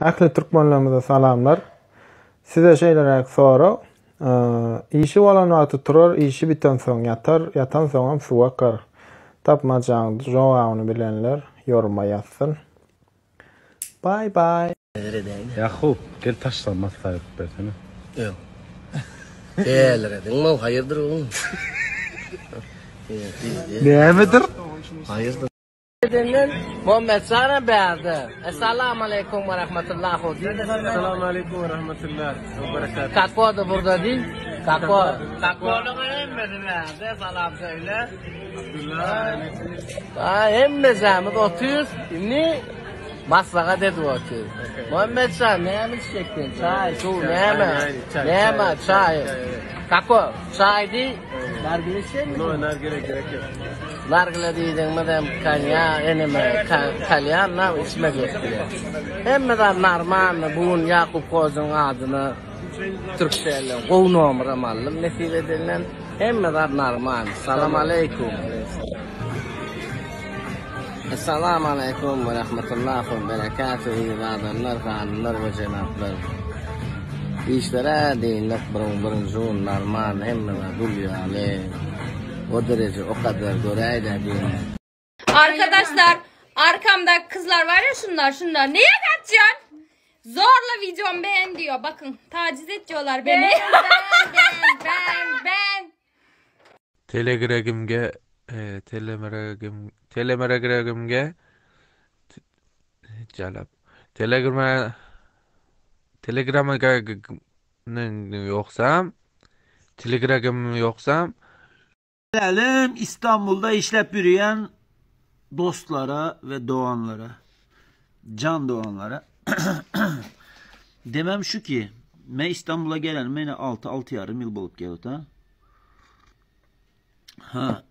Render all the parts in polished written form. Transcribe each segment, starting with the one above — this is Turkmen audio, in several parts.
Ähli türkmenlerimize salamlar. Size şeýleräk sorag. Işi bolan wagty turar, işi bitensoň ýatar, ýatansoňam suw akar. Tapmajaň jogabyny bilenler ýoruma ýazsyn. Bye bye. Ýakup, gel taşlan maslahat edip bersene. Ýok. Dälirediňmi, haýyrdyr oglum? Nämedir? Haýyrdyr. Edenden Muhammet Sara bärde. Essalamu aleýkum we rahmetullah diý. Essalamu aleýkum we rahmetullah we berekatuh. Kako da burada diý. Kako. Kakonyň hemmesi bärde salam söýle. Ha hemmejamiz otyrys. Indi maslahat edip otyrys. Muhammet şa näme içjeksin? Çaý, suw näme? Näme çaý? Kako, çaý diý. Nargile içeýinmi? No, nargile gerek ýok. Nargile diýdiňmizem konýa, eneme kalýan na içmejek bile. Hemme zat normalny, bu gün Ýakup Hojuň adyna Türkcellden gowy nomeram aldym nesip edenden. Hemme zat normal. Salam aleýkum. Essalamu aleýkum we rahmetullah we berekatuh eziz adamlar, hanymlar we jenaplar. Işler-ä dyndyk birin birinji gün normal hemme zat gül ýaly. O dereje o kadar göräýdä diýme. Arkadaşlar arkamda kızlar var ya şunlar şunlar. Neye kaçıyorsun? Zorla videom beğen diyor. Bakın taciz ediyorlar beni. Ben ben ben ben. Telegregimge e, telemeregim telemeregimge jalap Telegrama Telegrama ýogsam Telegragim ýogsam Gelelim İstanbul'da işlep yürüyen dostlara ve doğanlara. Can doğanlara. Demem şu ki, me İstanbul'a gelen meni 6 6 yarım yıl bolup geldi ha. Ha.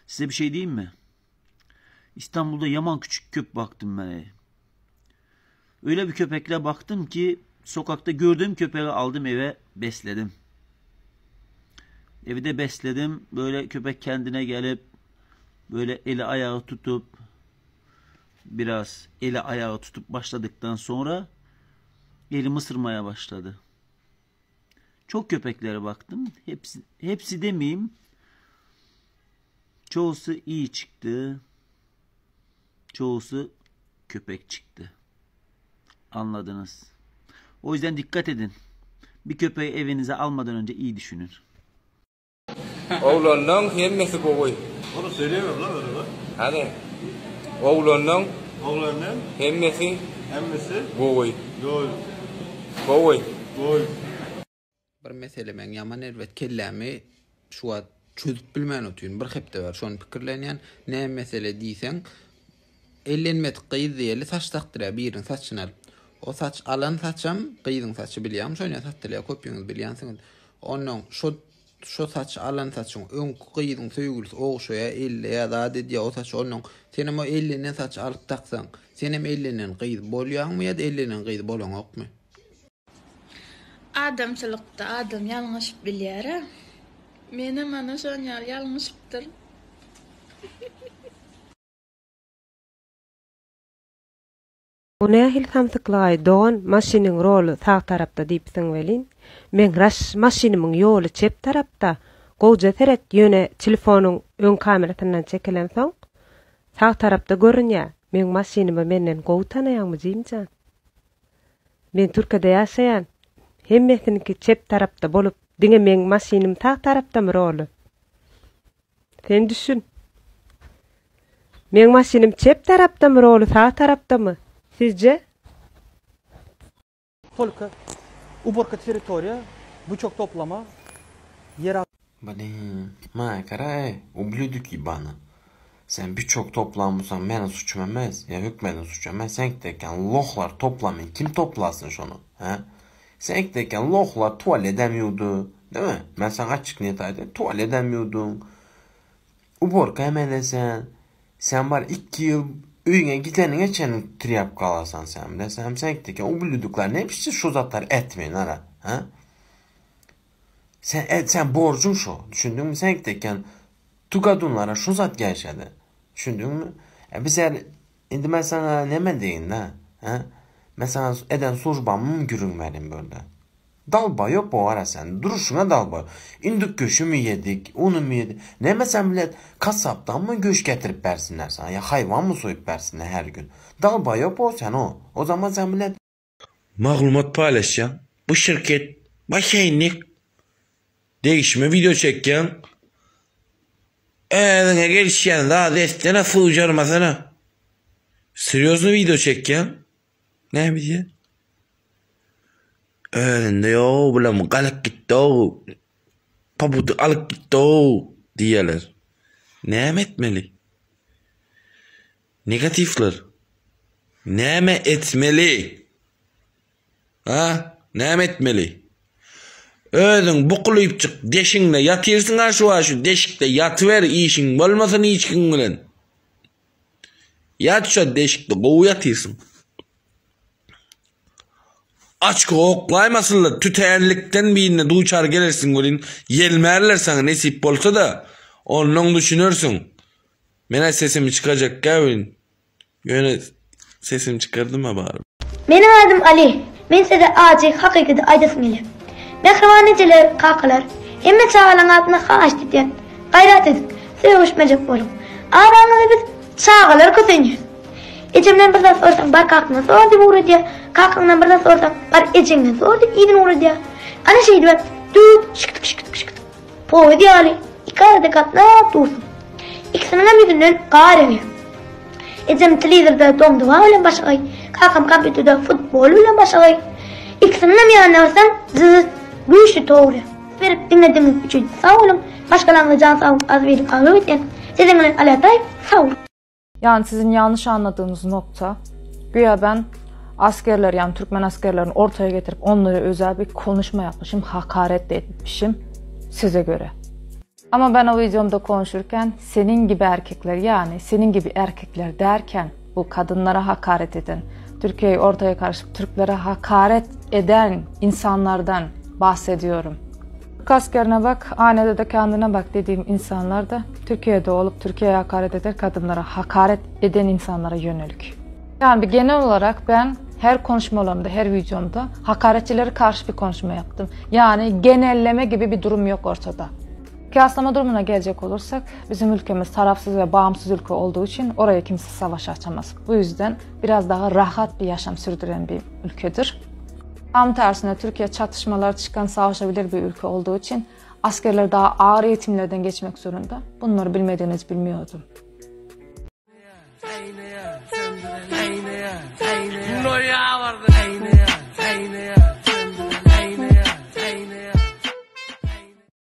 Size bir şey diyeyim mi? İstanbul'da yaman küçük köp baktım ben. Öyle bir köpekle baktım ki sokakta gördüğüm köpeği aldım eve besledim. Evde besledim. Böyle köpek kendine gelip böyle eli ayağı tutup biraz eli ayağı tutup başladıktan sonra elimi ısırmaya başladı. Çok köpeklere baktım. Hepsi, hepsi demeyeyim. Çoğusu iyi çıktı. Çoğusu köpek çıktı. Anladınız. O yüzden dikkat edin. Bir köpeği evinize almadan önce iyi düşünün. Oglanlaň hemmesi gowy. Onu söyleyemem lan öyle bak. Hany. Oglanlaň Oglanlaň hemmesi hemmesi gowy. Gol. Gowy. Gol. Bir mesele meň ýaman erbet kellämi şu wagt çözüp bilmän otyryn. Bir hepde bäri şony pikirlenýän. Näme mesele diýseň, ellenmedik gyz diýeli saç dakdyrýar biriniň saçyny alyp. O saç alan saçam gyzyň saçy bilýäňmi şony ýa satdyrýar köpüňiz bilýänsiňiz. Onnoň şo şo saçy alan saçyň öňki gyzyň söýgülisi ogşaýar elleýär zat edýär o saçy onnoň senem o ellenen saçy alyp daksaň senem ellenen gyz bolýaňmy ýa-da ellenen gyz bolaňokmy? Adamçylykda adam ýalňyşyp bilýär-ä. Menem ana şon ýaly ýalňyşypdyryn. Bu nähili samsyklygaý dogan maşynyň roly sag tarapda diýipsiň welin meň raş maşynymyň ýoly çep tarapda gowja seret ýöne çilifonyň öň kamerasyndan çekilensoň sag tarapda görünýä meň maşynymy menden gowy tanaýaňmy jimjan men türkede ýaşaýan hemmesiniňki çep tarapda bolup diňe meň maşynym sag tarapdamy roly Sen düşün. Meň maşynym çep tarapdamy roly sag tarapdamy? Sizce? Tolko uborka territoriýa bu çok toplama ýer Blin, maňa gara-eý, ublýuduk ýebany. Sen bir çok toplanmysaň meniň suçum emes, ýa hökmediň suçy emes, seňkdeken lohlar toplamyn kim toplasyn şony, hä? Seňkdeken lohlar tualedem ýuwdy, demi? Men saňa açyk net aýdaýyn, tualedem ýuwduň, uborka hem edesen, sen bar ikki ýyl öýüňe gideniňe çenli trýapka alasan sen, bilesäňmi? Seňkdeken ublýuduklar nepişdi şo zatlary etmeýin ara, hä? Sen et sen borjuň şo, düşündiňmi? Seňkdeken Tugadunlara şu zat gelşedi. Düşündiňmi? E biz her indi men saňa neme deýin-dä? Hä? Men saňa eden službamym gürrüň berýin bu ýerde. Dalbaýop o ara sen, duruşyňa dalbaýop. Indik göşümi ýedik, unumy ýedik. Näme sen bilet kasapdanmy göş getirip bersinler saňa ýa haýwanmy soýup bersinler her gün. Dalbaýop o sen o. O zaman sen bilet. Maglumat paýlaşýaň. Bu şirket maşennik. Degişme wideo çekýäň. Özüňe gelişýän zady etsene suwjarmasana. Serýozny wideo çekýäň. Näme diýýä? Özünde ýok bulam galyp gitdi-ow. Pabudy alyp gitdi-ow diýýäler. Näme etmeli? Negatiwler. Näme etmeli? Ha? Näme etmeli? Özüň bukulypjyk deşiňde ýatyrsyň-a şu wagt şu deşikde ýatyber işiň bolmasyn hiç kim bilen. Ýat şo deşikde gowy ýatyrsyň. Açka oklaýmasynlar tütänlikden birine duçar gelersiň welin ýelmärler saňa nesip bolsa-da onnoň düşünersiň. Menä sesimi çykarjakka welin Ýöne sesimi çykardym-a bary. Meniň adym Ali. Men size ajy hakykaty aýdasym gelýär. Mähriban ejeler, kakalar, hemme çagalaň adyna haýyşt edýän, gaýrat ediň, sögüşmejek boluň. Araňyzda biz çagalar kösenýäs. Ejemden bir zat sorasaň, bar kakaňdan sor diýip ugradýar. Kakaňdan bir zat sorasaň, bar ejeňden sor diýip yzyna ugradýar. Ana şeýdibem döwük şikdik-şikdik-şikdik. Poýuz ýaly iki arada gatnap dursun. Ikisiniňem ýüzünden gar egýär. Ejem telewizorda doňduwa bilen başagaý, kakam kompýuterde futbol bilen başagaý. Ikisiniňem ýanyna barsaň, zyz, güýçli tok urýar. Berip diňledigiňiz üçin sag boluň. Maşgalaňyza jan saglyk arzuw arzuw edýän. Siziň bilen Ali Ataýew sag boluň. Yani sizin yanlış anladığınız nokta güya ben askerler yani Türkmen askerlerini ortaya getirip onlara özel bir konuşma yapmışım, hakaret de etmişim size göre. Ama ben o videomda konuşurken senin gibi erkekler yani senin gibi erkekler derken bu kadınlara hakaret eden, Türkiye'yi ortaya karışıp Türklere hakaret eden insanlardan bahsediyorum. Türk askerine bak, aynada da kendine bak dediğim insanlar da Türkiye'de olup Türkiye'ye hakaret eden kadınlara hakaret eden insanlara yönelik. Yani bir genel olarak ben her konuşmalarımda, her videomda hakaretçilere karşı bir konuşma yaptım. Yani genelleme gibi bir durum yok ortada. Kıyaslama durumuna gelecek olursak bizim ülkemiz tarafsız ve bağımsız ülke olduğu için oraya kimse savaş açamaz. Bu yüzden biraz daha rahat bir yaşam sürdüren bir ülkedir. Tam tersine Türkiye çatışmalar çıkan savaşabilir bir ülke olduğu için askerler daha ağır eğitimlerden geçmek zorunda. Bunları bilmediğiniz bilmiyordum.